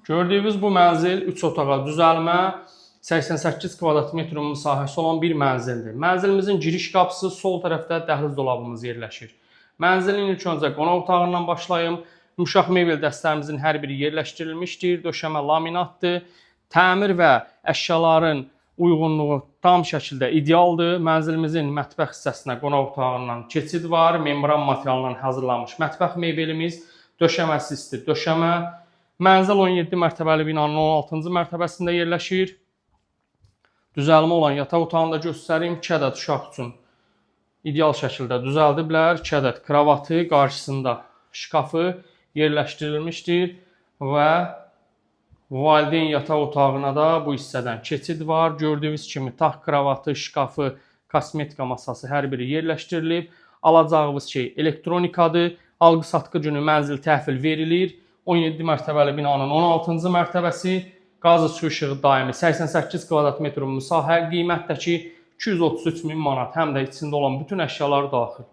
Gördüyünüz bu mənzil 3 otağa düzəlmə, 88 kvadrat metr ümumi sahəsi olan bir mənzildir. Mənzilimizin giriş qapısı sol tərəfdə dəhliz dolabımız yerləşir. Mənzilin ilk öncə qonaq otağından başlayım. Yumşaq mebel dəstələrimizin hər biri yerləşdirilmişdir. Döşəmə laminatdır. Təmir və əşyaların uyğunluğu tam şəkildə idealdır. Mənzilimizin mətbəx hissəsinə qonaq otağından keçid var. Membran materialından hazırlanmış mətbəx mebelimiz, döşəməsi isti döşəmə. Mənzil 17 mərtəbəli binanın 16-cı mərtəbəsində yerləşir. Düzəlmə olan yataq otağını da göstərim. 2 ədəd uşaq üçün ideal şəkildə düzəldiblər. 2 ədəd kravatı, qarşısında şkafı yerləşdirilmişdir və valideyn yataq otağına da bu hissədən keçid var. Gördüyünüz kimi taxt kravatı, şkafı, kosmetika masası hər biri yerləşdirilib. Alacağınız şey elektronikadır. Alqı-satqı günü mənzil təhvil verilir. 17 mərtəbəli binanın 16-cı mərtəbəsi, qazı su işığı daimi, 88 kvadrat metr ümumi sahə, qiymətdəki 233 min manat, həm də içində olan bütün əşyalar daxil.